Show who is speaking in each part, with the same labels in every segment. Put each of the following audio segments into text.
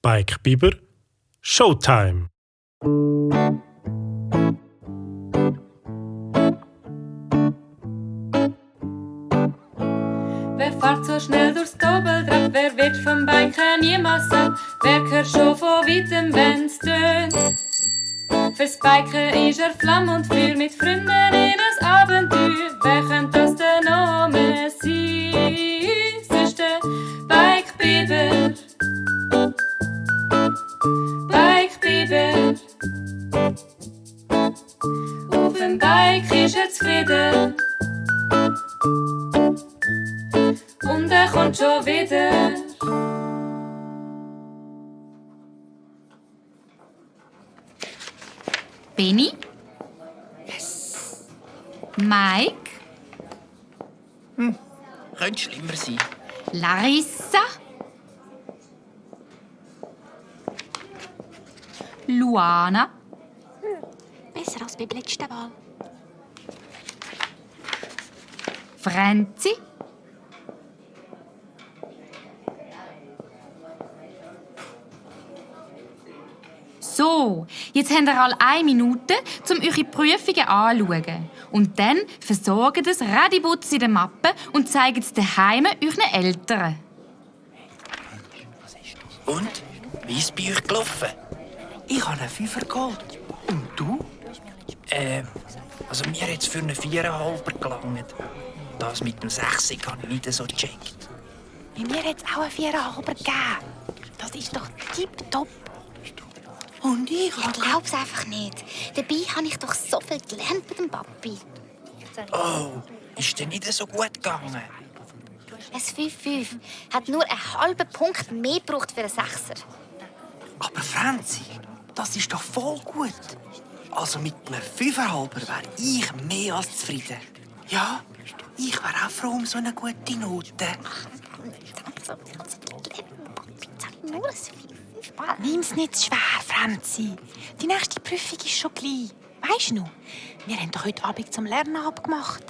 Speaker 1: Bike Biber, Showtime!
Speaker 2: Wer fährt so schnell durchs Doppeltrap? Wer wird vom Biken niemals satt? Wer hört schon von weitem, wenn's tönt? Fürs Biken ist Flamme und Feuer, mit Freunden in ein Abenteuer. Wer könnte das denn noch mehr sein? Sonst der Bike Biber. Bike Biber. Auf dem Bike ist zufrieden. Und kommt schon wieder.
Speaker 3: Benny? Yes. Mike?
Speaker 4: Könnte schlimmer sein.
Speaker 3: Larissa? Luana?
Speaker 5: Besser als beim letzten Mal.
Speaker 3: Franzi? So, jetzt habt ihr alle 1 Minute, um eure Prüfungen anzuschauen. Und dann versorgt ihr das Radibutz in der Mappe und zeigt es daheim euren Eltern.
Speaker 4: Und? Wie ist es bei euch gelaufen?
Speaker 6: Ich habe einen 5er geholt. Und du?
Speaker 4: Also mir hat es für einen 4,5er gelangt. Das mit dem 6 habe ich nicht so gecheckt.
Speaker 5: Bei mir hat es auch einen 4,5er gegeben. Das ist doch tipptopp.
Speaker 6: Und ich
Speaker 5: Ich glaub's einfach nicht. Dabei habe ich doch so viel gelernt mit dem Papi.
Speaker 4: Oh, ist dir nicht so gut gegangen?
Speaker 5: Ein 5,5 hat nur einen halben Punkt mehr gebraucht für einen 6er.
Speaker 6: Aber Franzi, das ist doch voll gut. Also mit einem 5,5er wäre ich mehr als zufrieden. Ja, ich wäre auch froh um so eine gute Note.
Speaker 5: Nur ein 5,5.
Speaker 7: Nimm's nicht zu schwer, Franzi. Die nächste Prüfung ist schon gleich. Weisst du noch? Wir haben doch heute Abend zum Lernen abgemacht.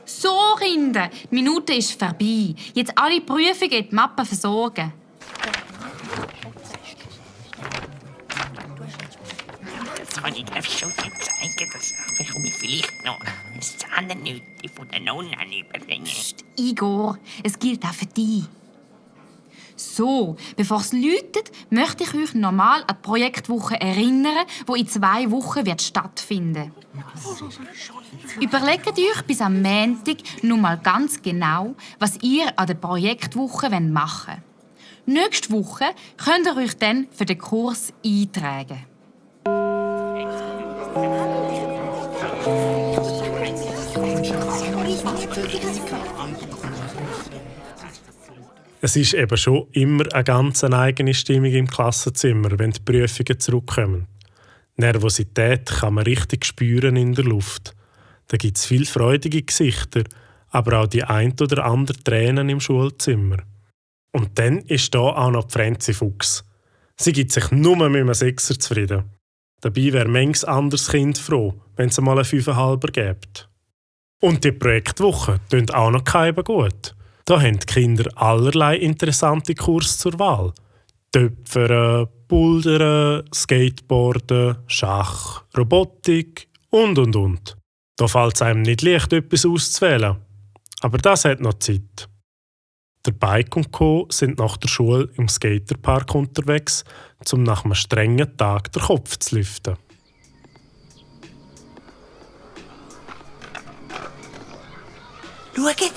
Speaker 3: So, Kinder, die Minute ist vorbei. Jetzt alle Prüfungen in die Mappe versorgen.
Speaker 4: Das kann ich schon zeigen. Das bekomme ich vielleicht noch das Zahnennüte von den Nonnen überbringen.
Speaker 3: Igor, es gilt auch für dich. So, bevor es läutet, möchte ich euch nochmal an die Projektwoche erinnern, die in 2 Wochen wird stattfinden. Überlegt euch bis am Montag noch mal ganz genau, was ihr an der Projektwoche machen wollt. Nächste Woche könnt ihr euch dann für den Kurs eintragen.
Speaker 1: Es ist eben schon immer eine ganz eigene Stimmung im Klassenzimmer, wenn die Prüfungen zurückkommen. Nervosität kann man richtig spüren in der Luft. Da gibt es viele freudige Gesichter, aber auch die ein oder andere Tränen im Schulzimmer. Und dann ist da auch noch die Franzi Fuchs. Sie gibt sich nur mit einem 6er zufrieden. Dabei wäre manches anderes Kind froh, wenn es mal einen 5,5er gibt. Und die Projektwoche tun auch noch keinem gut. Da haben die Kinder allerlei interessante Kurse zur Wahl. Töpfern, Bouldern, Skateboarden, Schach, Robotik und. Da fällt es einem nicht leicht, etwas auszuwählen. Aber das hat noch Zeit. Der Bike und Co. sind nach der Schule im Skaterpark unterwegs, um nach einem strengen Tag den Kopf zu lüften.
Speaker 6: Schaut,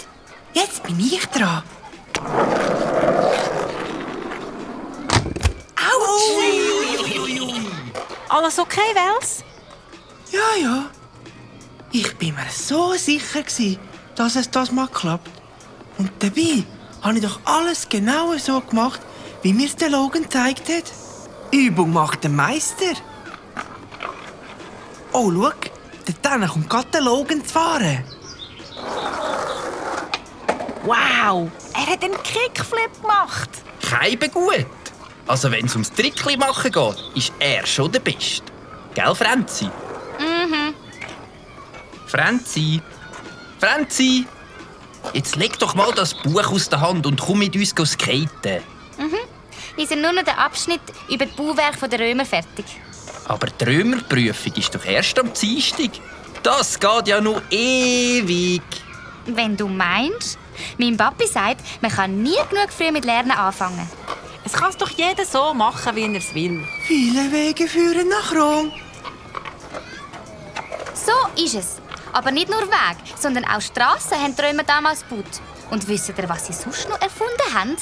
Speaker 6: jetzt bin ich dran.
Speaker 7: Alles okay, Wels?
Speaker 6: Ja. Ich bin mir so sicher gewesen, dass es das mal klappt. Und dabei habe ich doch alles genau so gemacht, wie mir es der Logan gezeigt hat. Übung macht den Meister. Oh, schau, dort kommt gerade der Logan zu fahren.
Speaker 7: Wow, er hat einen Kickflip gemacht.
Speaker 4: Keibe gut. Also wenn es ums Trickli machen geht, ist er schon der Beste. Gell, Franzi? Franzi? Franzi? Jetzt leg doch mal das Buch aus der Hand und komm mit uns skaten.
Speaker 5: lese nur noch den Abschnitt über das Bauwerk der Römer fertig.
Speaker 8: Aber die Römerprüfung ist doch erst am Dienstag. Das geht ja noch ewig.
Speaker 5: Wenn du meinst. Mein Papi sagt, man kann nie genug früh mit Lernen anfangen.
Speaker 7: Es kann es doch jeder so machen, wie er es will.
Speaker 6: Viele Wege führen nach Rom.
Speaker 5: So ist es. Aber nicht nur Wege, sondern auch Strassen haben die Römer damals gebaut. Und wisst ihr, was sie sonst noch erfunden haben?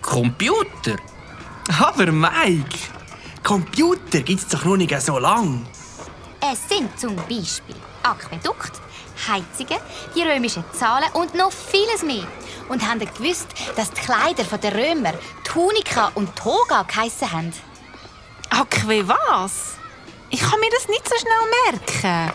Speaker 8: Computer?
Speaker 6: Aber Mike, Computer gibt's doch noch nicht so lang.
Speaker 5: Es sind zum Beispiel Aquädukt, Heizungen, die römischen Zahlen und noch vieles mehr. Und habt ihr gewusst, dass die Kleider der Römer Tunika und Toga geheissen haben?
Speaker 7: Okay, was? Ich kann mir das nicht so schnell merken.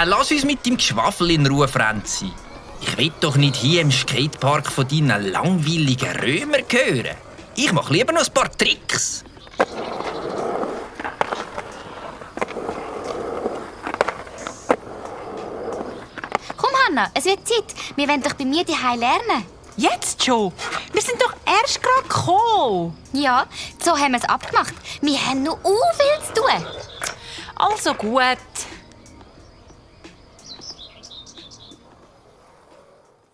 Speaker 8: Lass uns mit dem Geschwafel in Ruhe, Franzi. Ich will doch nicht hier im Skatepark von deinen langweiligen Römern hören. Ich mache lieber noch ein paar Tricks.
Speaker 5: Komm, Hanna, es wird Zeit. Wir wollen doch bei mir daheim lernen.
Speaker 7: Jetzt schon? Wir sind doch erst gerade gekommen.
Speaker 5: Ja, so haben wir es abgemacht. Wir haben noch viel zu tun.
Speaker 7: Also gut.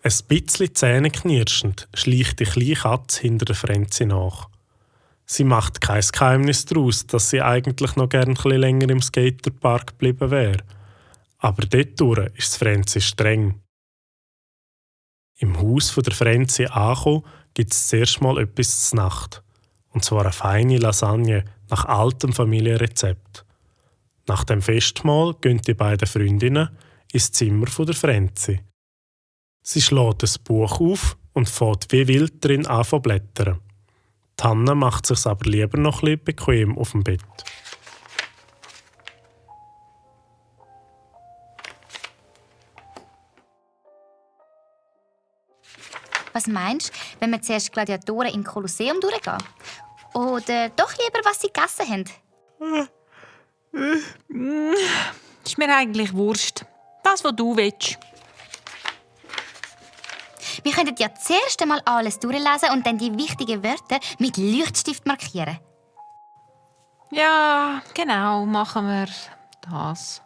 Speaker 1: Ein bisschen zähneknirschend schleicht die kleine Katze hinter der Franzi nach. Sie macht kein Geheimnis daraus, dass sie eigentlich noch gern ein bisschen länger im Skaterpark geblieben wäre. Aber dort ist Franzi streng. Im Haus der Franzi angekommen, gibt es zuerst mal etwas zur Nacht. Und zwar eine feine Lasagne nach altem Familienrezept. Nach dem Festmahl gehen die beiden Freundinnen ins Zimmer der Franzi. Sie schlägt ein Buch auf und fährt wie wild drin an zu blättern. Die Hanna macht es sich aber lieber noch ein bisschen bequem auf dem Bett.
Speaker 5: Was meinst du, wenn wir zuerst Gladiatoren im Kolosseum durchgehen? Oder doch lieber, was sie gegessen haben?
Speaker 7: Ist mir eigentlich wurscht. Das, was du willst.
Speaker 5: Wir könnten ja zuerst einmal alles durchlesen und dann die wichtigen Wörter mit Leuchtstift markieren.
Speaker 7: Ja, genau, machen wir das.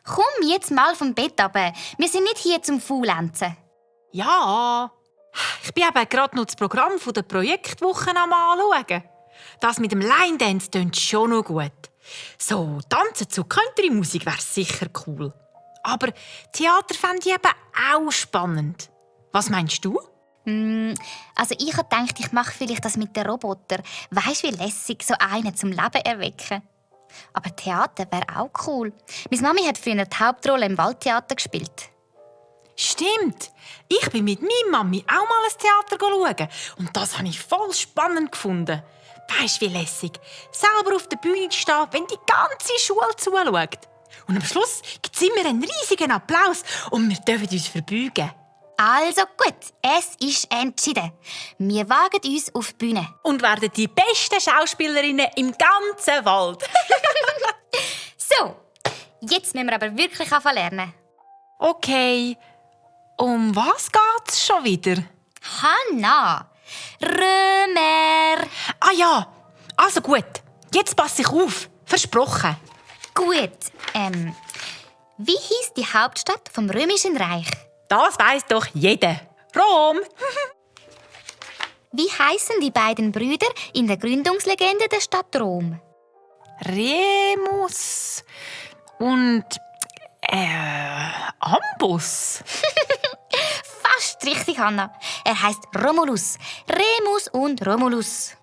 Speaker 5: Komm jetzt mal vom Bett runter. Wir sind nicht hier zum Faulenzen.
Speaker 7: Ja, ich bin eben gerade noch das Programm der Projektwoche am Anschauen. Das mit dem Line Dance klingt schon noch gut. So, Tanzen zu Country-Musik wäre sicher cool. Aber Theater fände ich eben auch spannend. Was meinst du?
Speaker 5: Also ich habe gedacht, ich mache vielleicht das mit den Robotern. Weisst du, wie lässig, so einen zum Leben erwecken. Aber Theater wäre auch cool. Meine Mami hat früher die Hauptrolle im Waldtheater gespielt.
Speaker 7: Stimmt. Ich bin mit meiner Mami auch mal ein Theater schauen. Und das habe ich voll spannend gefunden. Weisst du, wie lässig, selber auf der Bühne zu stehen, wenn die ganze Schule zuschaut. Und am Schluss gibt es immer einen riesigen Applaus und wir dürfen uns verbeugen.
Speaker 5: Also gut, es ist entschieden. Wir wagen uns auf die Bühne.
Speaker 7: Und werden die besten Schauspielerinnen im ganzen Wald.
Speaker 5: So, jetzt müssen wir aber wirklich lernen.
Speaker 7: Okay, um was geht's schon wieder?
Speaker 5: Hanna, Römer.
Speaker 7: Ah ja, also gut, jetzt passe ich auf. Versprochen.
Speaker 5: Gut, wie hieß die Hauptstadt vom Römischen Reich?
Speaker 7: Das weiss doch jeder. Rom.
Speaker 5: Wie heißen die beiden Brüder in der Gründungslegende der Stadt Rom?
Speaker 7: Remus und Ambus.
Speaker 5: Fast richtig, Hanna. Er heißt Romulus. Remus und Romulus.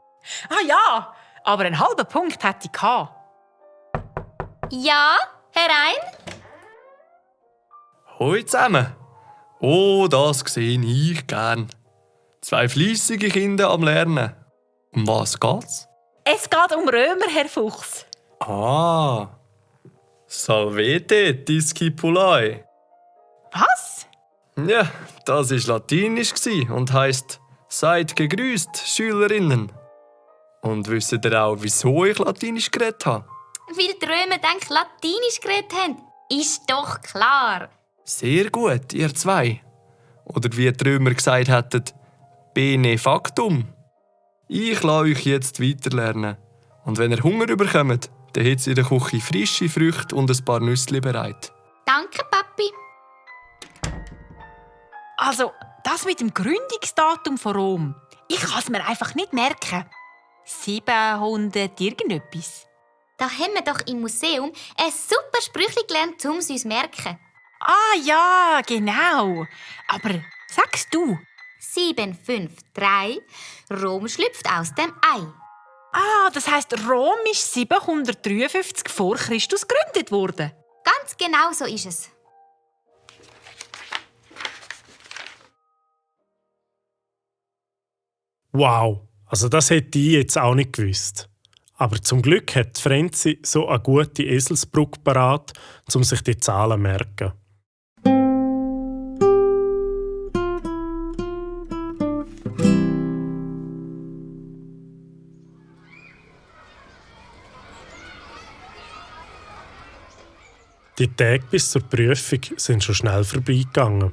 Speaker 7: Ah ja, aber einen halben Punkt hätte ich gehabt.
Speaker 5: Ja, herein.
Speaker 9: Hoi zusammen. Oh, das sehe ich gern. 2 fleissige Kinder am Lernen. Um was geht's?
Speaker 7: Es geht um Römer, Herr Fuchs.
Speaker 9: Ah. Salvete discipulae.
Speaker 7: Was?
Speaker 9: Ja, das war latinisch und heisst «Seid gegrüßt, Schülerinnen». Und wisst ihr auch, wieso ich latinisch geredet habe?
Speaker 5: Weil die Römer denken, Latinisch geredet haben. Ist doch klar.
Speaker 9: Sehr gut, ihr 2. Oder wie die Römer gesagt hätten, bene factum. Ich lasse euch jetzt weiterlernen. Und wenn ihr Hunger bekommt, dann hat es in der Küche frische Früchte und ein paar Nüsse bereit.
Speaker 5: Danke, Papi.
Speaker 7: Also, das mit dem Gründungsdatum von Rom, ich kann es mir einfach nicht merken. 700 irgendetwas.
Speaker 5: Da haben wir doch im Museum ein super Sprüchli gelernt, um es uns zu merken.
Speaker 7: Ah ja, genau. Aber sagst du?
Speaker 5: 753, Rom schlüpft aus dem Ei.
Speaker 7: Ah, das heisst, Rom ist 753 vor Christus gegründet worden.
Speaker 5: Ganz genau so ist es.
Speaker 1: Wow, also das hätte ich jetzt auch nicht gewusst. Aber zum Glück hat Frenzi so eine gute Eselsbrücke parat, um sich die Zahlen zu merken. Die Tage bis zur Prüfung sind schon schnell vorbeigegangen.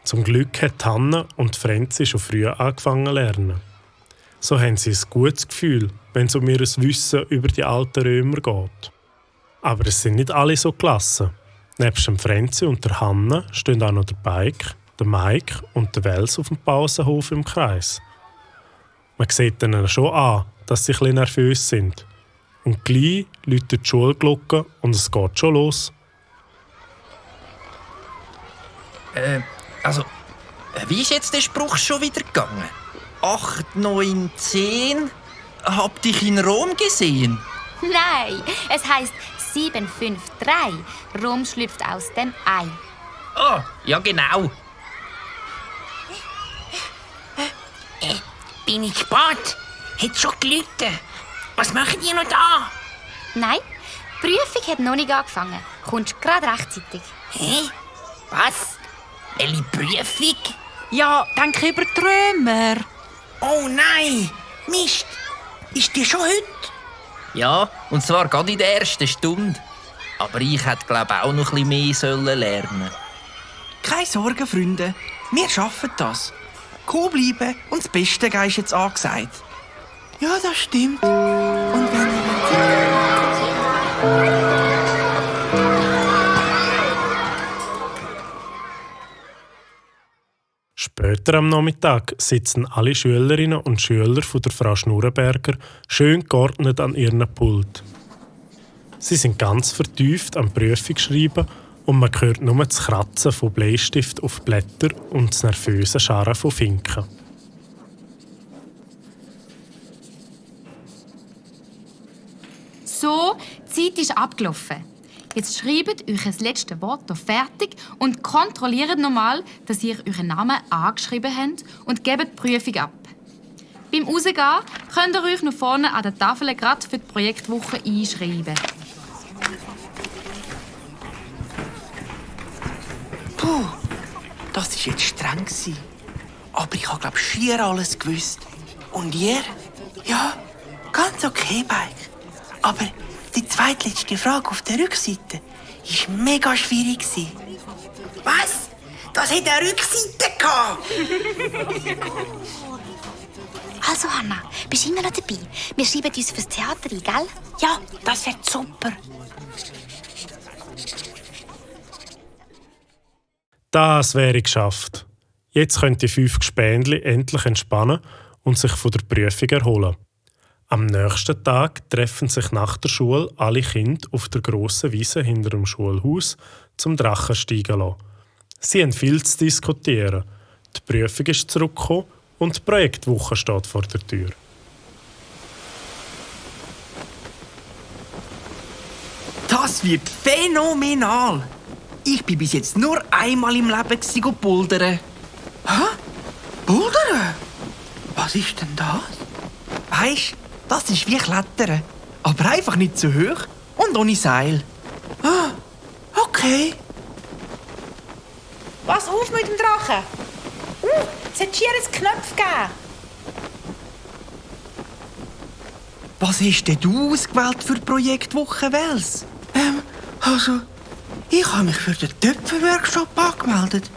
Speaker 1: Zum Glück hat Hanna und Frenzi schon früh angefangen zu lernen. So haben sie ein gutes Gefühl, wenn es um ihr Wissen über die alten Römer geht. Aber es sind nicht alle so gelassen. Nebst dem Frenzi und der Hanna stehen auch noch der Bike, der Mike und der Wels auf dem Pausenhof im Kreis. Man sieht ihnen schon an, dass sie ein bisschen nervös sind. Und gleich läutet die Schulglocke und es geht schon los.
Speaker 8: Wie ist jetzt der Spruch schon wieder gegangen? 8, 9, 10? Hab dich in Rom gesehen?
Speaker 5: Nein, es heisst 753, Rom schlüpft aus dem Ei.
Speaker 8: Ah, ja genau.
Speaker 4: Bin ich spät? Hat schon geläutet. Was machen die noch da?
Speaker 5: Nein, die Prüfung hat noch nicht angefangen. Kommst gerade rechtzeitig.
Speaker 4: Hä? Was? Welche Prüfung?
Speaker 7: Ja, denke über die Römer.
Speaker 6: Oh nein! Mist! Ist die schon heute?
Speaker 8: Ja, und zwar gerade in der ersten Stunde. Aber ich hätte, glaube auch noch ein bisschen mehr lernen.
Speaker 6: Keine Sorge, Freunde. Wir schaffen das. Cool bleiben und das Beste geben ist jetzt angesagt. Ja, das stimmt. Und wenn ihr
Speaker 1: Später am Nachmittag sitzen alle Schülerinnen und Schüler von der Frau Schnurrenberger schön geordnet an ihrem Pult. Sie sind ganz vertieft am Prüfungsschreiben und man hört nur das Kratzen von Bleistift auf Blätter und das nervöse Scharren von Finken.
Speaker 3: So, die Zeit ist abgelaufen. Jetzt schreibt euch das letzte Wort hier fertig und kontrolliert nochmal, dass ihr euren Namen angeschrieben habt und gebt die Prüfung ab. Beim Rausgehen könnt ihr euch noch vorne an der Tafel gerade für die Projektwoche einschreiben.
Speaker 6: Puh, das war jetzt streng. Aber ich habe, glaube ich, schier alles gewusst. Und ihr? Ja, ganz okay, Bike. Aber die zweitletzte Frage auf der Rückseite war mega schwierig. Was? Das hat eine Rückseite gehabt?
Speaker 5: Also, Hanna, bist du immer noch dabei? Wir schreiben uns fürs Theater ein, gell?
Speaker 7: Ja, das wird super.
Speaker 1: Das wäre geschafft. Jetzt können die 5 Gespänli endlich entspannen und sich von der Prüfung erholen. Am nächsten Tag treffen sich nach der Schule alle Kinder auf der grossen Wiese hinter dem Schulhaus zum Drachensteigen lassen. Sie haben viel zu diskutieren. Die Prüfung ist zurückgekommen und die Projektwoche steht vor der Tür.
Speaker 6: Das wird phänomenal. Ich bin bis jetzt nur einmal im Leben bouldern. Hä? Bouldern? Was ist denn das? Weisst, das ist wie Klettern. Aber einfach nicht zu hoch und ohne Seil. Ah, okay.
Speaker 7: Pass auf mit dem Drachen. Es hat schier ein Knopf gegeben.
Speaker 6: Was hast denn du ausgewählt für die Projektwoche, Wels? Also, ich habe mich für den Töpferworkshop angemeldet.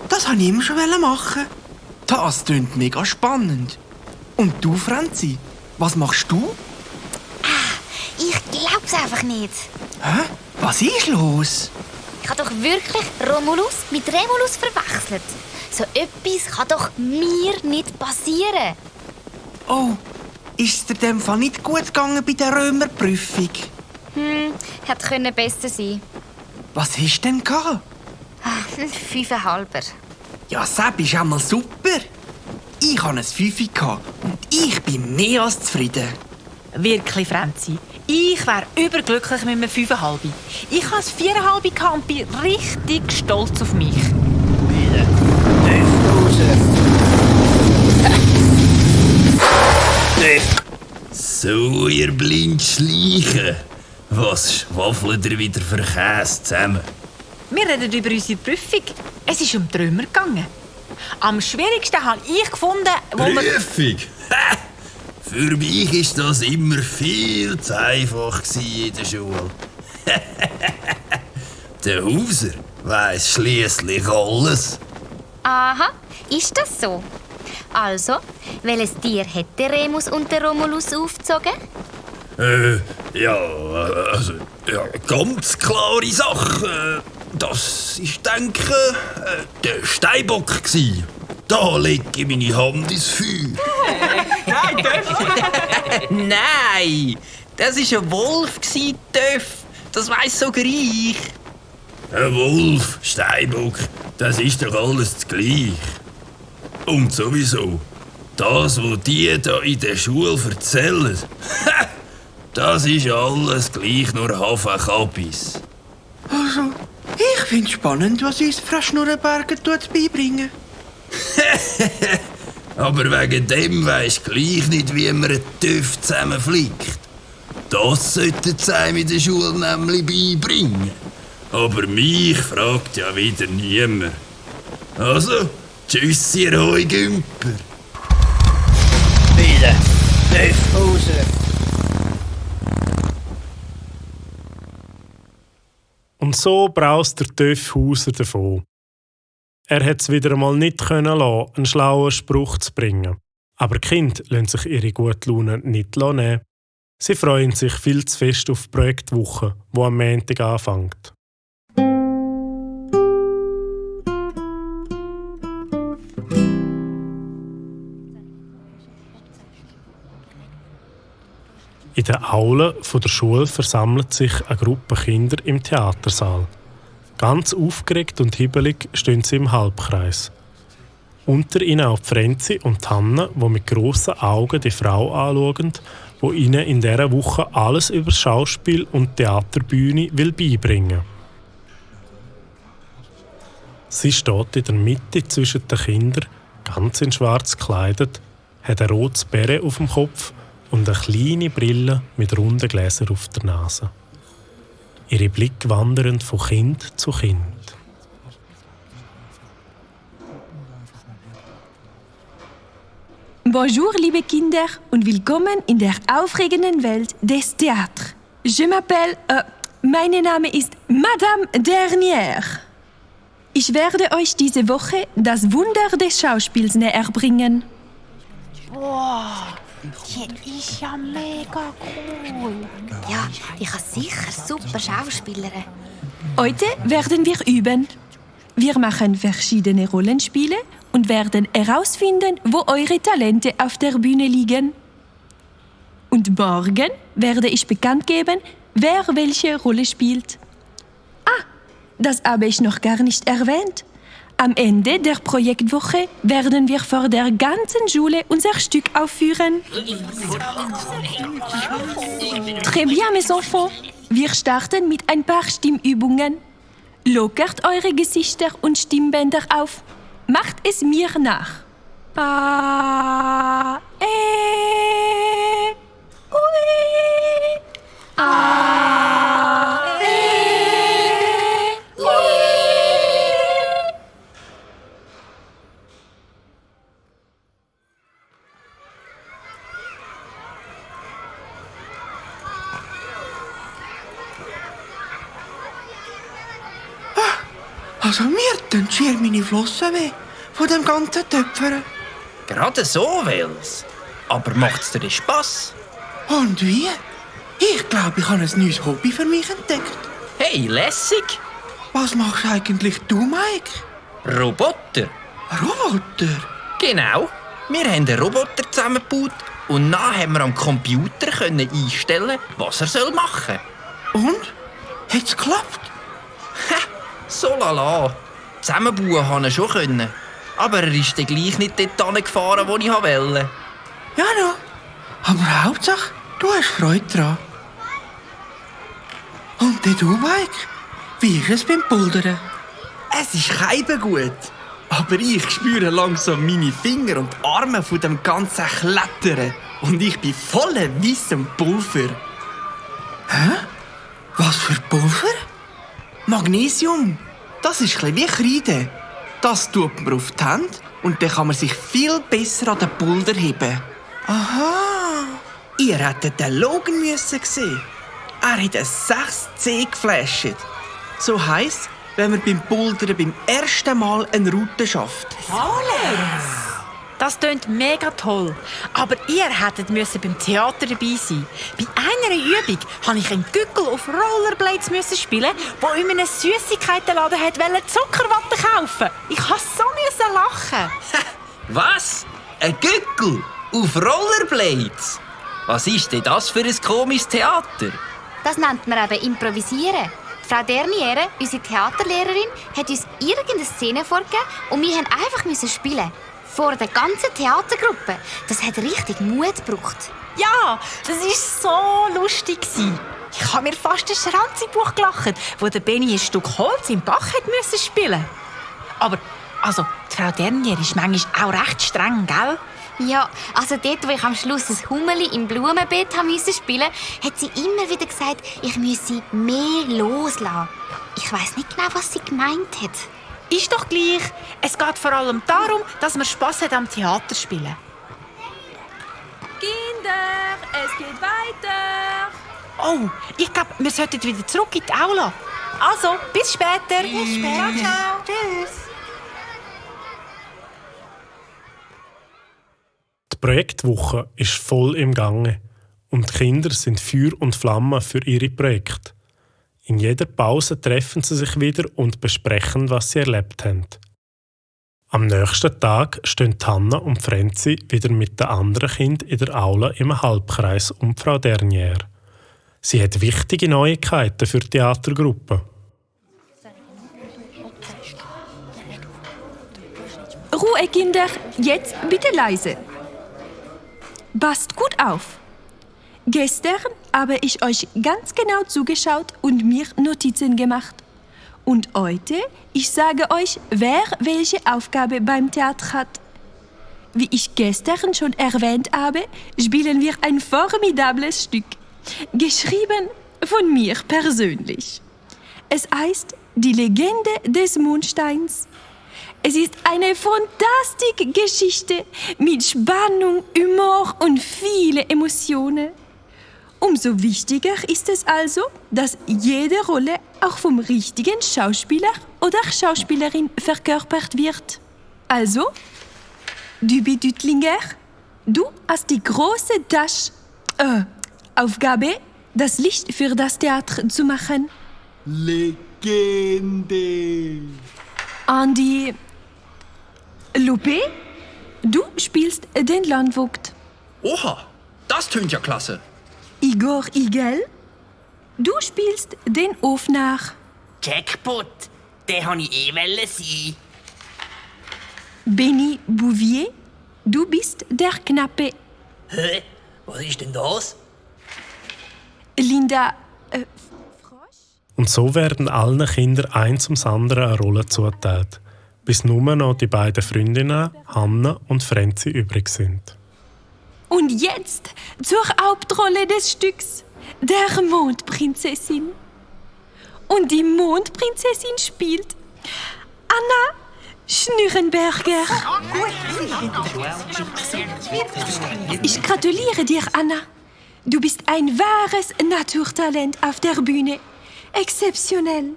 Speaker 6: das wollte ich immer schon machen. Das klingt mega spannend. Und du, Franzi, was machst du?
Speaker 5: Ich glaub's einfach nicht.
Speaker 6: Hä? Was ist los?
Speaker 5: Ich habe doch wirklich Romulus mit Remulus verwechselt. So etwas kann doch mir nicht passieren.
Speaker 6: Oh, ist es dir in dem Fall nicht gut gegangen bei der Römerprüfung?
Speaker 5: Hätte können besser sein.
Speaker 6: Was hast du denn gehabt?
Speaker 5: 5,5.
Speaker 6: Ja, Sepp ist einmal super. Ich hatte ein 5 und ich bin mehr als zufrieden.
Speaker 7: Wirklich, Franzi. Ich wäre überglücklich mit einem 5,5. Ich hatte ein 4,5 und bin richtig stolz auf mich.
Speaker 10: So, ihr Blindschleichen. Was schwaffelt ihr wieder für Käse zusammen?
Speaker 7: Wir reden über unsere Prüfung. Es ist um die Römer gegangen. Am schwierigsten habe ich gefunden, wo wir...
Speaker 10: Prüfung? Ha! Für mich war das immer viel zu einfach in der Schule. Der Hauser weiss schliesslich alles.
Speaker 5: Aha, ist das so? Also, welches Tier hat der Remus und der Romulus aufgezogen?
Speaker 10: Ganz klare Sache. Das war, denke ich, der Steinbock. Da lege ich meine Hand ins Feuer.
Speaker 8: Nein, das war ein Wolf, Töff. Das weiss sogar ich.
Speaker 10: Ein Wolf, Steinbock, das ist doch alles das Gleiche. Und sowieso, das, was die da in der Schule erzählen, das ist alles gleich nur Hafenkabis.
Speaker 6: Also, ich finde es spannend, was uns Frau Schnurrenberger beibringen.
Speaker 10: Aber wegen dem weisst du gleich nicht, wie man einen TÜV zusammenflickt. Das sollten sie einem in der Schule nämlich beibringen. Aber mich fragt ja wieder niemand. Also, tschüss, ihr Heugümper.
Speaker 11: Wieder TÜV raus.
Speaker 1: Und so braust der TÜV Hauser davon. Er hat es wieder einmal nicht können lassen, einen schlauen Spruch zu bringen. Aber die Kinder lassen sich ihre gute Laune nicht nehmen. Sie freuen sich viel zu fest auf die Projektwoche, die am Montag anfängt. In der Aule der Schule versammelt sich eine Gruppe Kinder im Theatersaal. Ganz aufgeregt und hibbelig stehen sie im Halbkreis. Unter ihnen auch Franzi und Hanna, die mit grossen Augen die Frau anschauen, die ihnen in dieser Woche alles über Schauspiel und Theaterbühne beibringen will. Sie steht in der Mitte zwischen den Kindern, ganz in schwarz gekleidet, hat ein rotes Beret auf dem Kopf und eine kleine Brille mit runden Gläsern auf der Nase. Ihre Blicke wandern von Kind zu Kind.
Speaker 12: Bonjour, liebe Kinder, und willkommen in der aufregenden Welt des Theaters. Mein Name ist Madame Dernière. Ich werde euch diese Woche das Wunder des Schauspiels näher bringen.
Speaker 7: Wow, die ist ja mega cool.
Speaker 5: Ja, die kann sicher super Schauspielerin.
Speaker 12: Heute werden wir üben. Wir machen verschiedene Rollenspiele und werden herausfinden, wo eure Talente auf der Bühne liegen. Und morgen werde ich bekannt geben, wer welche Rolle spielt. Das habe ich noch gar nicht erwähnt. Am Ende der Projektwoche werden wir vor der ganzen Schule unser Stück aufführen. Très bien, mes enfants. Wir starten mit ein paar Stimmübungen. Lockert eure Gesichter und Stimmbänder auf. Macht es mir nach. A, E, Ui. A, E, Ui.
Speaker 6: Also mir tun schier meine Flossen weh von dem ganzen Töpfern.
Speaker 8: Gerade so, Wels. Aber macht's dir Spass?
Speaker 6: Und wie? Ich glaube, ich habe ein neues Hobby für mich entdeckt.
Speaker 8: Hey, lässig.
Speaker 6: Was machst eigentlich du, Mike?
Speaker 8: Roboter.
Speaker 6: Roboter?
Speaker 8: Genau. Wir haben einen Roboter zusammengebaut und dann haben wir am Computer einstellen, was er machen soll.
Speaker 6: Und? Hat's geklappt?
Speaker 8: So lala. Zusammenbauen konnte er schon können. Aber er ist dann gleich nicht dort gefahren, wo ich wollte.
Speaker 6: Ja, no. Aber Hauptsache, du hast Freude dran. Und du, Mike? Wie ist es beim Bouldern?
Speaker 13: Es ist gut. Aber ich spüre langsam meine Finger und Arme von dem ganzen Klettern. Und ich bin voller weissem Pulver.
Speaker 6: Hä? Was für Pulver?
Speaker 13: Magnesium. Das ist ein bisschen wie Kreide. Das tut man auf die Hände und dann kann man sich viel besser an den Boulder heben.
Speaker 6: Aha.
Speaker 13: Ihr hättet den Logan sehen. Er hat ein 6C geflasht. So heisst, wenn man beim Bouldern beim ersten Mal eine Route schafft.
Speaker 7: Das klingt mega toll. Aber ihr hättet beim Theater dabei sein. Bei einer Übung musste ich einen Gückel auf Rollerblades spielen, der in einem Süssigkeitenladen Zuckerwatte kaufen. Ich musste so lachen.
Speaker 8: Was? Ein Gückel? Auf Rollerblades? Was ist denn das für ein komisches Theater?
Speaker 5: Das nennt man eben Improvisieren. Frau Derniere, unsere Theaterlehrerin, hat uns irgendeine Szene vorgegeben und wir mussten einfach spielen. Vor der ganzen Theatergruppe. Das hat richtig Mut gebraucht.
Speaker 7: Ja, das war so lustig. Ich habe mir fast den Schranz im Buch gelacht, wo der Benni ein Stück Holz im Bach musste spielen. Aber, die Frau Dernier ist manchmal auch recht streng, gell?
Speaker 5: Ja, dort, wo ich am Schluss ein Hummeli im Blumenbeet spielen musste, hat sie immer wieder gesagt, ich müsse mehr loslassen. Ich weiss nicht genau, was sie gemeint hat.
Speaker 7: Ist doch gleich. Es geht vor allem darum, dass man Spass hat am Theaterspielen.
Speaker 12: Kinder, es geht weiter.
Speaker 7: Oh, ich glaube, wir sollten wieder zurück in die Aula. Also, bis später.
Speaker 6: Bis später. Ciao. Tschüss.
Speaker 1: Die Projektwoche ist voll im Gange und die Kinder sind Feuer und Flamme für ihre Projekte. In jeder Pause treffen sie sich wieder und besprechen, was sie erlebt haben. Am nächsten Tag stehen Hanna und Frenzi wieder mit den anderen Kindern in der Aula im Halbkreis um Frau Dernier. Sie hat wichtige Neuigkeiten für die Theatergruppe.
Speaker 12: Ruhe, Kinder, jetzt bitte leise. Passt gut auf. Gestern habe ich euch ganz genau zugeschaut und mir Notizen gemacht. Und heute, ich sage euch, wer welche Aufgabe beim Theater hat. Wie ich gestern schon erwähnt habe, spielen wir ein formidables Stück. Geschrieben von mir persönlich. Es heißt Die Legende des Mondsteins. Es ist eine fantastische Geschichte mit Spannung, Humor und viele Emotionen. Umso wichtiger ist es also, dass jede Rolle auch vom richtigen Schauspieler oder Schauspielerin verkörpert wird. Also, Dübi Dütlinger, du hast die große Aufgabe, das Licht für das Theater zu machen.
Speaker 13: Legende!
Speaker 12: Andi Lupe, du spielst den Landvogt.
Speaker 8: Oha, das tönt ja klasse.
Speaker 12: Igor Igel, du spielst den Hofnarr.
Speaker 4: Jackpot, den wollte ich sein.
Speaker 12: Benny Bouvier, du bist der Knappe.
Speaker 4: Hä? Was ist denn das?
Speaker 12: Linda
Speaker 1: Und so werden allen Kindern eins ums andere eine Rolle zugeteilt, bis nur noch die beiden Freundinnen Hanna und Frenzi übrig sind.
Speaker 12: Und jetzt zur Hauptrolle des Stücks, der Mondprinzessin. Und die Mondprinzessin spielt Anna Schnürrenberger. Ich gratuliere dir, Anna. Du bist ein wahres Naturtalent auf der Bühne. Exzeptionell.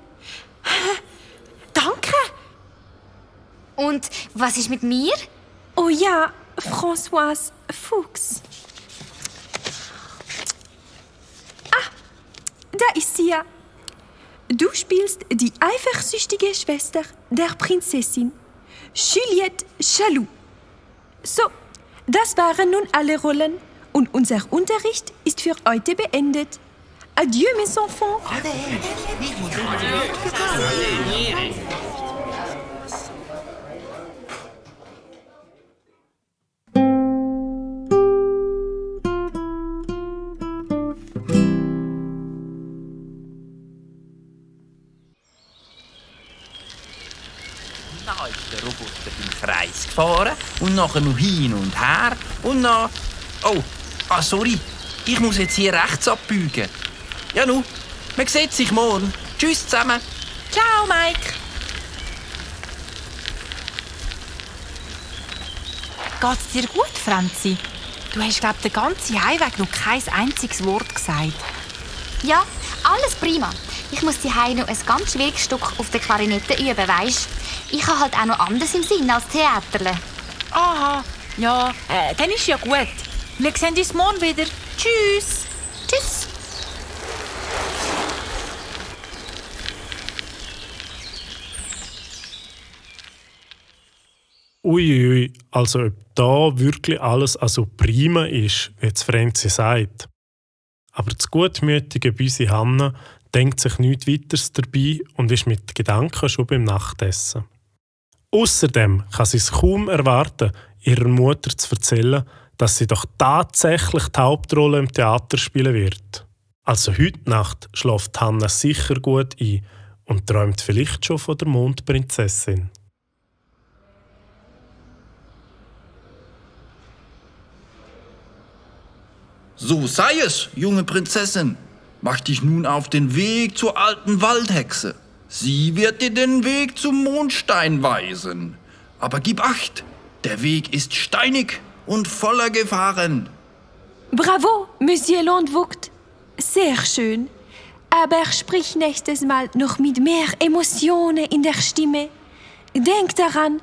Speaker 7: Danke.
Speaker 5: Und was ist mit mir?
Speaker 12: Oh ja, Françoise Fuchs. Ah, da ist sie ja. Du spielst die eifersüchtige Schwester der Prinzessin, Juliette Chaloux. So, das waren nun alle Rollen und unser Unterricht ist für heute beendet. Adieu, mes enfants.
Speaker 8: Dann ist der Roboter im Kreis gefahren und nachher noch hin und her und dann... Oh, sorry, ich muss jetzt hier rechts abbiegen. Ja nu, man sieht sich morgen. Tschüss zusammen.
Speaker 7: Ciao, Mike. Geht's dir gut, Franzi? Du hast, glaube ich, den ganzen Heimweg noch kein einziges Wort gesagt.
Speaker 5: Ja, alles prima. Ich muss die noch ein ganz schwieriges Stück auf der Klarinette üben, weisst? Ich habe halt auch noch anders im Sinn als Theaterle.
Speaker 7: Aha, ja, dann ist ja gut. Wir sehen uns morgen wieder. Tschüss.
Speaker 5: Tschüss.
Speaker 1: Uiui, also ob da wirklich alles also prima ist, wie es Franzi sagt. Aber das gutmütige Büsi Hanna denkt sich nichts Weiteres dabei und ist mit Gedanken schon beim Nachtessen. Außerdem kann sie es kaum erwarten, ihrer Mutter zu erzählen, dass sie doch tatsächlich die Hauptrolle im Theater spielen wird. Also heute Nacht schläft Hanna sicher gut ein und träumt vielleicht schon von der Mondprinzessin.
Speaker 10: So sei es, junge Prinzessin. Mach dich nun auf den Weg zur alten Waldhexe. Sie wird dir den Weg zum Mondstein weisen. Aber gib Acht, der Weg ist steinig und voller Gefahren.
Speaker 12: Bravo, Monsieur Landvogt. Sehr schön. Aber sprich nächstes Mal noch mit mehr Emotionen in der Stimme. Denk daran,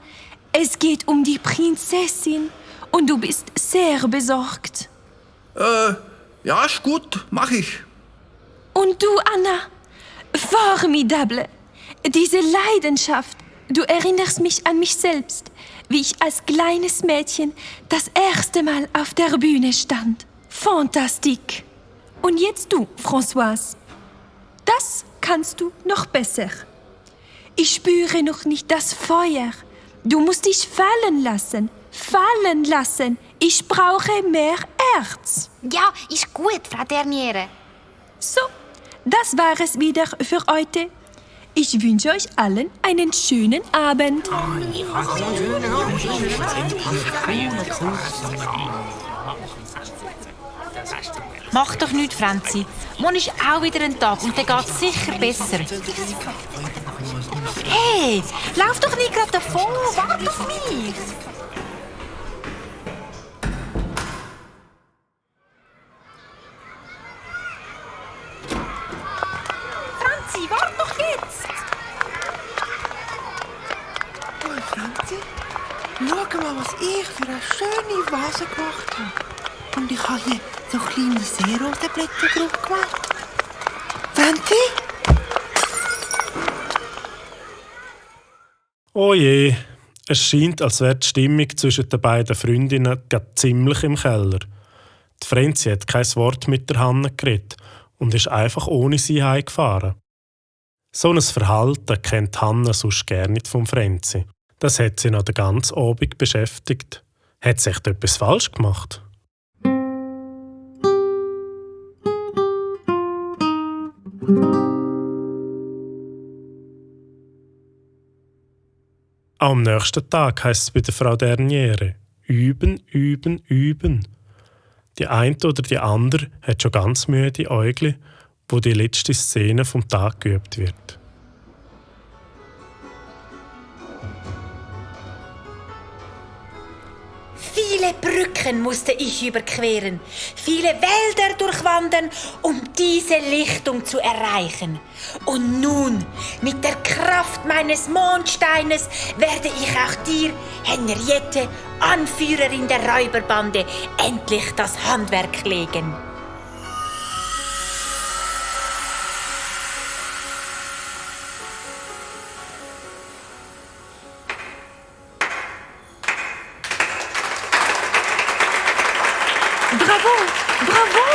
Speaker 12: es geht um die Prinzessin und du bist sehr besorgt.
Speaker 10: Ja, ist gut, mach ich.
Speaker 12: Und du, Anna? Formidable. Diese Leidenschaft. Du erinnerst mich an mich selbst, wie ich als kleines Mädchen das erste Mal auf der Bühne stand. Fantastique. Und jetzt du, Françoise. Das kannst du noch besser. Ich spüre noch nicht das Feuer. Du musst dich fallen lassen. Fallen lassen. Ich brauche mehr Erz.
Speaker 5: Ja, ist gut, Frau Derniere.
Speaker 12: So, das war es wieder für heute. Ich wünsche euch allen einen schönen Abend.
Speaker 7: Mach doch nichts, Franzi. Morgen ist auch wieder ein Tag und dann geht's sicher besser. Hey, lauf doch nicht gerade davon. Warte auf mich. Franzi, warte doch jetzt.
Speaker 6: Oh, Franzi, schau mal, was ich für eine schöne Vase gemacht habe. Und ich habe hier so kleine Seerosenblätter drauf gemacht. Franzi?
Speaker 1: Oh je, es scheint, als wäre die Stimmung zwischen den beiden Freundinnen gerade ziemlich im Keller. Die Franzi hat kein Wort mit der Hanna geredet und ist einfach ohne sie heimgefahren. So ein Verhalten kennt Hanna sonst gar nicht vom Franzi. Das hat sie noch den ganzen Abend beschäftigt. Hat sie echt etwas falsch gemacht? Auch am nächsten Tag heisst es bei der Frau Derniere: Üben, üben, üben. Die eine oder die andere hat schon ganz müde Äugli, wo die letzte Szene vom Tag geübt wird.
Speaker 5: Viele
Speaker 7: Viele Brücken musste ich überqueren, viele Wälder durchwandern, um diese Lichtung zu erreichen. Und nun, mit der Kraft meines Mondsteines, werde ich auch dir, Henriette, Anführerin der Räuberbande, endlich das Handwerk legen.
Speaker 12: Bravo, bravo!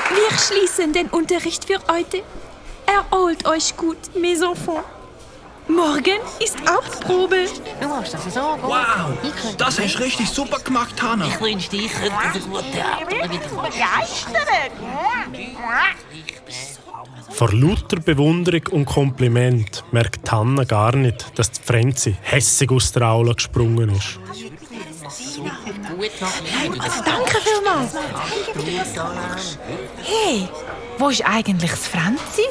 Speaker 12: Wir schließen den Unterricht für heute. Erholt euch gut, mes enfants. Morgen ist auch Probe.
Speaker 11: Du machst das so gut.
Speaker 6: Wow, das hast du richtig super gemacht, Hanna.
Speaker 11: Ich wünschte, ich könnte so gut Theater
Speaker 1: Vor lauter Bewunderung und Kompliment merkt Hanna gar nicht, dass die Frenzi hässig aus der Aula gesprungen ist.
Speaker 7: Danke vielmals. Hey, wo ist eigentlich das Franzi?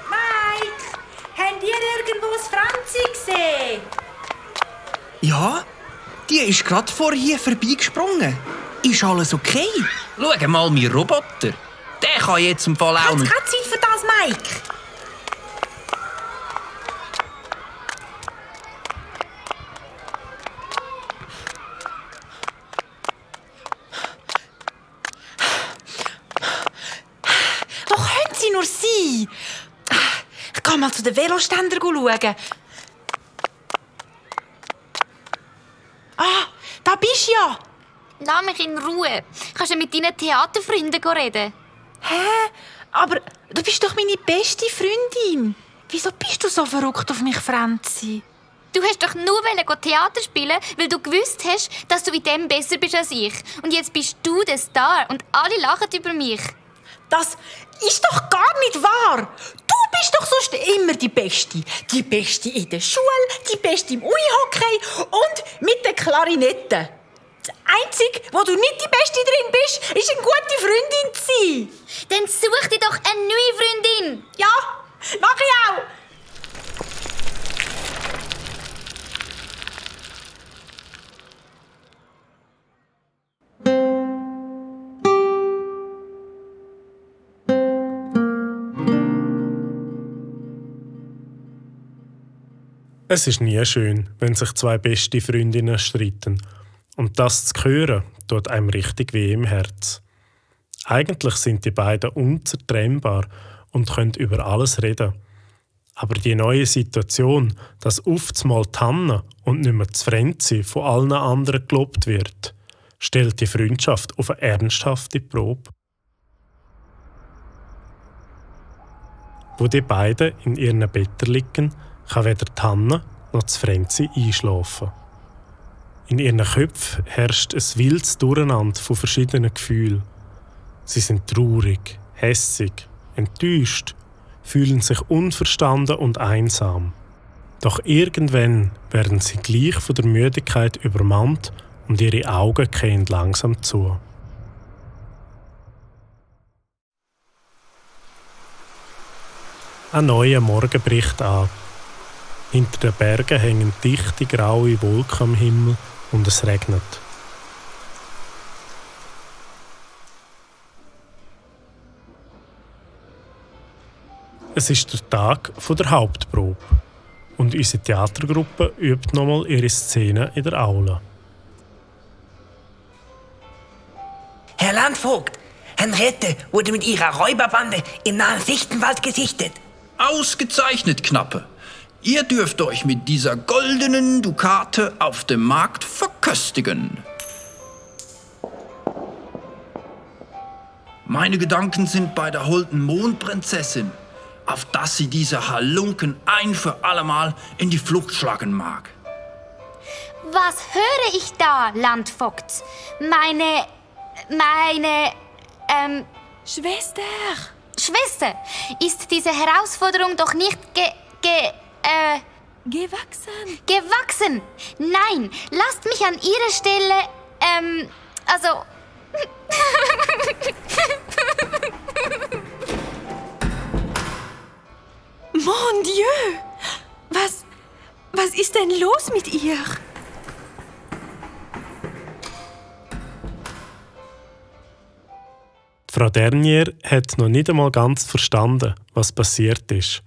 Speaker 14: Mike, habt ihr irgendwo das Franzi gesehen?
Speaker 13: Ja, die ist gerade vor hier vorbeigesprungen. Ist alles okay?
Speaker 8: Schau mal, mein Roboter. Der kann jetzt im Fall auch
Speaker 7: Hat's
Speaker 8: nicht...
Speaker 7: keine Zeit für das, Mike? Wo können sie nur sein? Ich gehe mal zu den Veloständern schauen. Ah, da bist du ja.
Speaker 5: Lass mich in Ruhe. Kannst du mit deinen Theaterfreunden reden?
Speaker 7: Hä? Aber du bist doch meine beste Freundin. Wieso bist du so verrückt auf mich, Franzi?
Speaker 5: Du hast doch nur Theater spielen, weil du gewusst hast, dass du in dem besser bist als ich. Und jetzt bist du der Star und alle lachen über mich.
Speaker 7: Das ist doch gar nicht wahr. Du bist doch sonst immer die Beste. Die Beste in der Schule, die Beste im Unihockey und mit der Klarinette. Das Einzige, wo du nicht die Beste drin bist, ist eine gute Freundin zu sein.
Speaker 5: Dann such dir doch eine neue Freundin.
Speaker 7: Ja, mach ich auch.
Speaker 1: Es ist nie schön, wenn sich zwei beste Freundinnen streiten. Und das zu hören, tut einem richtig weh im Herz. Eigentlich sind die beiden unzertrennbar und können über alles reden. Aber die neue Situation, dass oftmals die Hanna und nicht mehr das Frenzi von allen anderen gelobt wird, stellt die Freundschaft auf eine ernsthafte Probe. Wo die beiden in ihren Betten liegen, kann weder die Hanna noch das Frenzi einschlafen. In ihren Köpfen herrscht ein wildes Durcheinander von verschiedenen Gefühlen. Sie sind traurig, hässig, enttäuscht, fühlen sich unverstanden und einsam. Doch irgendwann werden sie gleich von der Müdigkeit übermannt und ihre Augen gehen langsam zu. Ein neuer Morgen bricht an. Hinter den Bergen hängen dichte graue Wolken am Himmel und es regnet. Es ist der Tag der Hauptprobe und unsere Theatergruppe übt nochmal ihre Szene in der Aula.
Speaker 6: Herr Landvogt, Henriette wurde mit ihrer Räuberbande im nahen Fichtenwald gesichtet.
Speaker 10: Ausgezeichnet, Knappe. Ihr dürft euch mit dieser goldenen Dukate auf dem Markt verköstigen. Meine Gedanken sind bei der holden Mondprinzessin, auf dass sie diese Halunken ein für allemal in die Flucht schlagen mag.
Speaker 5: Was höre ich da, Landvogt? Meine,
Speaker 12: Schwester!
Speaker 5: Schwester, ist diese Herausforderung doch nicht
Speaker 12: Gewachsen.
Speaker 5: Gewachsen! Nein, lasst mich an ihrer Stelle, also...
Speaker 12: Mon Dieu! Was ist denn los mit ihr?
Speaker 1: Frau Dernier hat noch nicht einmal ganz verstanden, was passiert ist.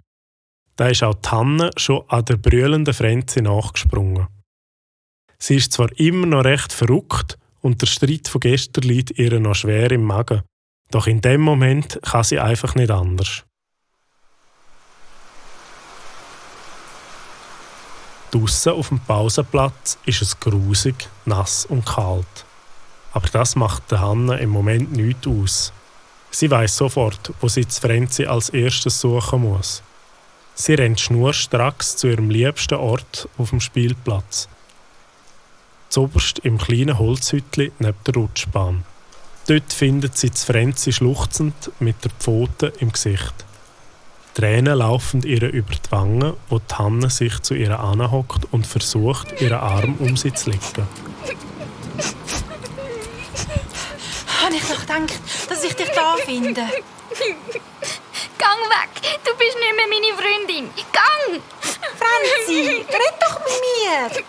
Speaker 1: Da ist auch Hanne schon an der brüllenden Frenzi nachgesprungen. Sie ist zwar immer noch recht verrückt und der Streit von gestern liegt ihr noch schwer im Magen, doch in dem Moment kann sie einfach nicht anders. Draussen auf dem Pausenplatz ist es grusig, nass und kalt. Aber das macht der Hanne im Moment nichts aus. Sie weiss sofort, wo sie die Frenzi als erstes suchen muss. Sie rennt schnurstracks zu ihrem liebsten Ort auf dem Spielplatz. Zoberst im kleinen Holzhütli neben der Rutschbahn. Dort findet sie die Frenzi schluchzend mit der Pfote im Gesicht. Tränen laufen ihr über die Wangen, wo die Hanne sich zu ihr anhockt und versucht, ihren Arm um sie zu legen.
Speaker 7: Habe ich doch gedacht, dass ich dich da finde.
Speaker 5: Gang weg! Du bist nicht mehr meine Freundin! Gang!
Speaker 7: Franzi, red doch mit mir!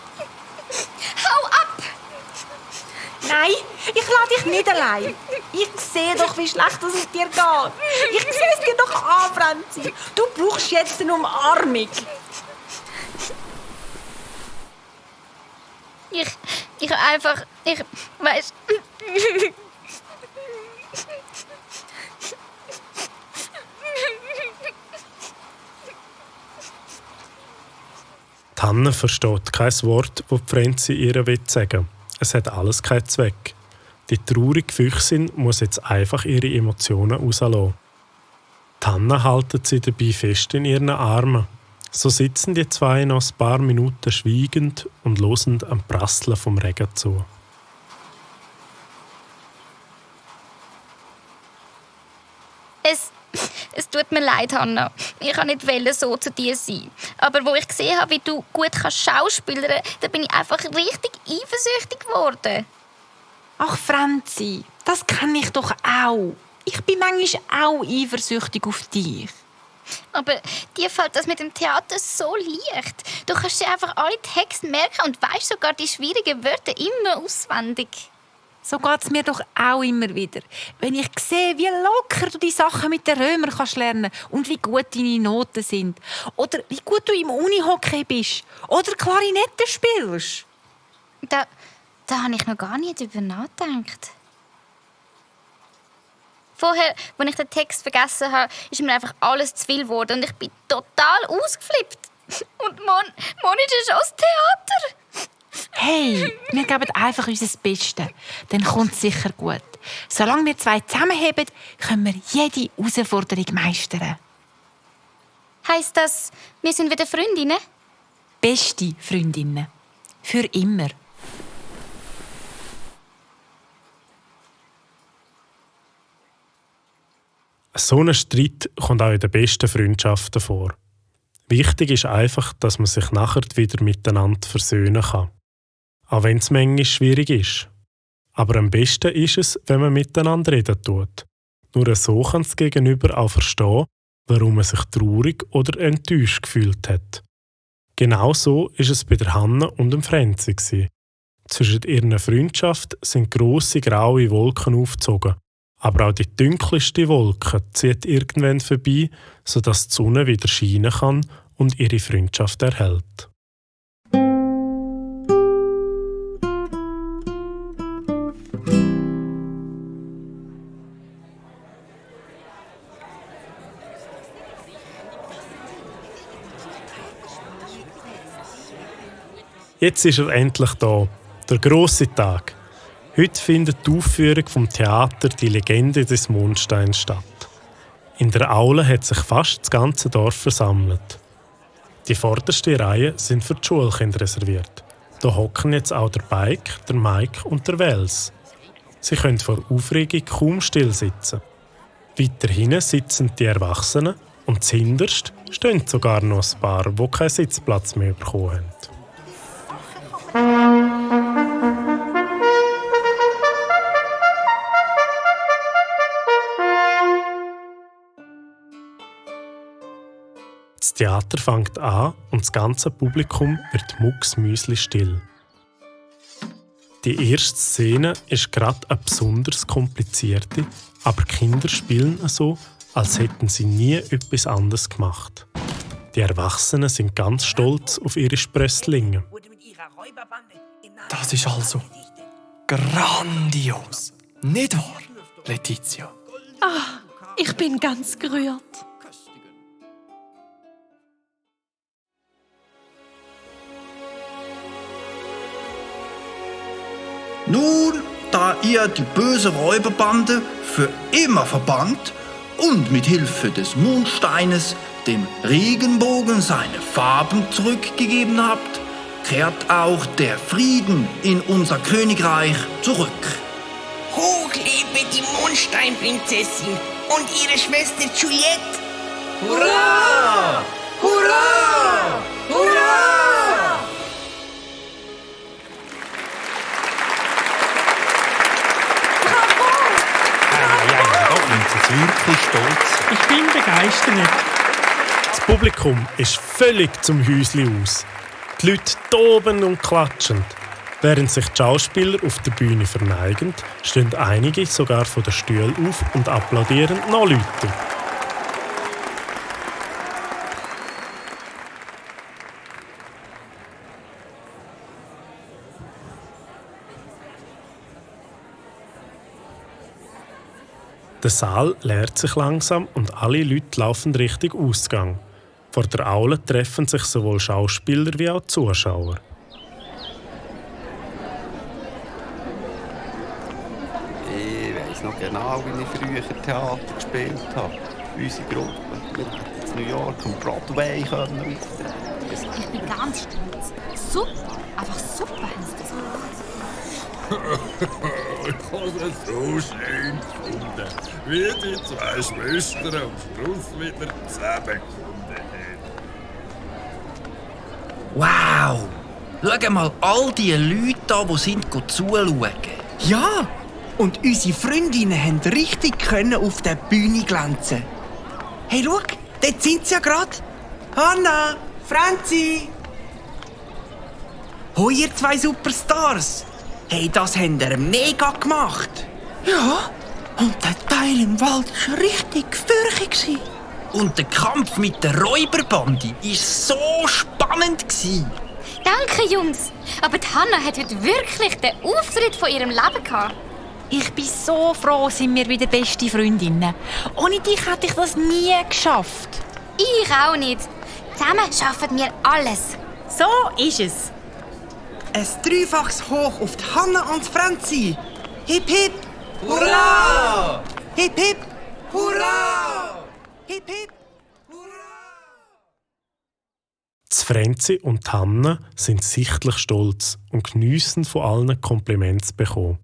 Speaker 5: Hau ab!
Speaker 7: Nein, ich lasse dich nicht allein. Ich sehe doch, wie schlecht es dir geht. Ich sehe es dir doch an, Franzi. Du brauchst jetzt eine Umarmung.
Speaker 5: Ich weiss...
Speaker 1: Die Hanne versteht kein Wort, das Frenzi ihr sagen will. Es hat alles keinen Zweck. Die traurige Füchsin muss jetzt einfach ihre Emotionen rauslassen. Die Hanne halten sie dabei fest in ihren Armen. So sitzen die zwei noch ein paar Minuten schweigend und hören am Prasseln vom Regen zu.
Speaker 5: Es tut mir leid, Hanna. Ich wollte nicht so zu dir sein. Aber wo ich gesehen habe, wie du gut schauspielern kannst, da bin ich einfach richtig eifersüchtig geworden.
Speaker 7: Ach, Franzi, das kenne ich doch auch. Ich bin manchmal auch eifersüchtig auf dich.
Speaker 5: Aber dir fällt das mit dem Theater so leicht. Du kannst dir einfach alle Texte merken und weisst sogar die schwierigen Wörter immer auswendig.
Speaker 7: So geht es mir doch auch immer wieder. Wenn ich sehe, wie locker du die Sachen mit den Römern kannst lernen und wie gut deine Noten sind. Oder wie gut du im Unihockey bist. Oder Klarinette spielst.
Speaker 5: Da habe ich noch gar nicht drüber nachgedacht. Vorher, als ich den Text vergessen habe, ist mir einfach alles zu viel geworden und ich bin total ausgeflippt. Und morgen ist ja schon das Theater.
Speaker 7: Hey, wir geben einfach unser Bestes. Dann kommt es sicher gut. Solange wir zwei zusammenheben, können wir jede Herausforderung meistern.
Speaker 5: Heisst das, wir sind wieder Freundinnen?
Speaker 7: Beste Freundinnen. Für immer.
Speaker 1: So ein Streit kommt auch in den besten Freundschaften vor. Wichtig ist einfach, dass man sich nachher wieder miteinander versöhnen kann. Auch wenn es manchmal schwierig ist. Aber am besten ist es, wenn man miteinander reden tut. Nur so kann das Gegenüber auch verstehen, warum man sich traurig oder enttäuscht gefühlt hat. Genau so war es bei der Hanne und dem Frenzi. Zwischen ihrer Freundschaft sind grosse graue Wolken aufgezogen. Aber auch die dunkelste Wolke zieht irgendwann vorbei, sodass die Sonne wieder scheinen kann und ihre Freundschaft erhält. Jetzt ist er endlich da, der grosse Tag. Heute findet die Aufführung vom Theater «Die Legende des Mondsteins» statt. In der Aule hat sich fast das ganze Dorf versammelt. Die vordersten Reihen sind für die Schulkinder reserviert. Da hocken jetzt auch der Bike, der Mike und der Wels. Sie können vor Aufregung kaum still sitzen. Weiter hinten sitzen die Erwachsenen Und zuhinterst stehen sogar noch ein paar, die keinen Sitzplatz mehr bekommen haben. Das Theater fängt an und das ganze Publikum wird mucksmüsli-still. Die erste Szene ist gerade eine besonders komplizierte, aber die Kinder spielen so, als hätten sie nie etwas anderes gemacht. Die Erwachsenen sind ganz stolz auf ihre Sprösslinge.
Speaker 9: Das ist also grandios. Nicht wahr, Letizia?
Speaker 12: Ah, ich bin ganz gerührt.
Speaker 15: Nun, da ihr die böse Räuberbande für immer verbannt und mit Hilfe des Mondsteines dem Regenbogen seine Farben zurückgegeben habt, kehrt auch der Frieden in unser Königreich zurück.
Speaker 11: Hoch lebe die Mondsteinprinzessin und ihre Schwester Juliette!
Speaker 15: Hurra! Hurra! Hurra!
Speaker 8: Da sind sie jetzt wirklich stolz.
Speaker 1: Ich bin begeistert. Das Publikum ist völlig zum Häusli aus. Die Leute toben und klatschen. Während sich die Schauspieler auf der Bühne verneigen, stehen einige sogar von den Stühlen auf und applaudieren noch lauter. Der Saal leert sich langsam und alle Leute laufen Richtung Ausgang. Vor der Aule treffen sich sowohl Schauspieler wie auch Zuschauer.
Speaker 16: Ich weiss noch genau, wie ich früher Theater gespielt habe. Unsere Gruppe. Wir hätten in New York am Broadway auftreten.
Speaker 3: Ich bin ganz stolz. Super, einfach super haben sie das gemacht.
Speaker 10: Ich habe es so schön gefunden, wie die zwei Schwestern am Schluss wieder zusammengefunden haben.
Speaker 8: Wow! Schau mal all die Leute an, die sind zuschauen.
Speaker 6: Ja, und unsere Freundinnen haben richtig auf der Bühne glänzen. Hey, schau, dort sind sie ja gerade. Hanna, Franzi. Hoi, ihr zwei Superstars. Hey, das habt ihr mega gemacht. Ja, und der Teil im Wald war richtig fürchig.
Speaker 8: Und der Kampf mit der Räuberbande war so spannend.
Speaker 5: Danke, Jungs. Aber die Hanna hat heute wirklich den Auftritt von ihrem Leben gehabt.
Speaker 7: Ich bin so froh, sind wir wieder beste Freundinnen. Ohne dich hätte ich das nie geschafft.
Speaker 5: Ich auch nicht. Zusammen schaffen wir alles.
Speaker 7: So ist es.
Speaker 6: Ein dreifaches Hoch auf die Hanna und Franzi. Hip, hip.
Speaker 15: Hurra!
Speaker 6: Hip, hip. Hurra! Hip, hip.
Speaker 1: Die Franzi und die Hanna sind sichtlich stolz und geniessen von allen Komplimente zu bekommen.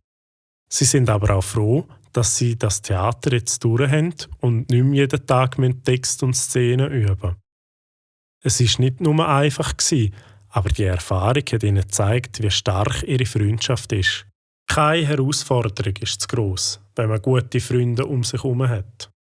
Speaker 1: Sie sind aber auch froh, dass sie das Theater jetzt durch haben und nicht mehr jeden Tag mit Text und Szenen üben. Es war nicht nur einfach, aber die Erfahrung hat ihnen gezeigt, wie stark ihre Freundschaft ist. Keine Herausforderung ist zu gross, wenn man gute Freunde um sich herum hat.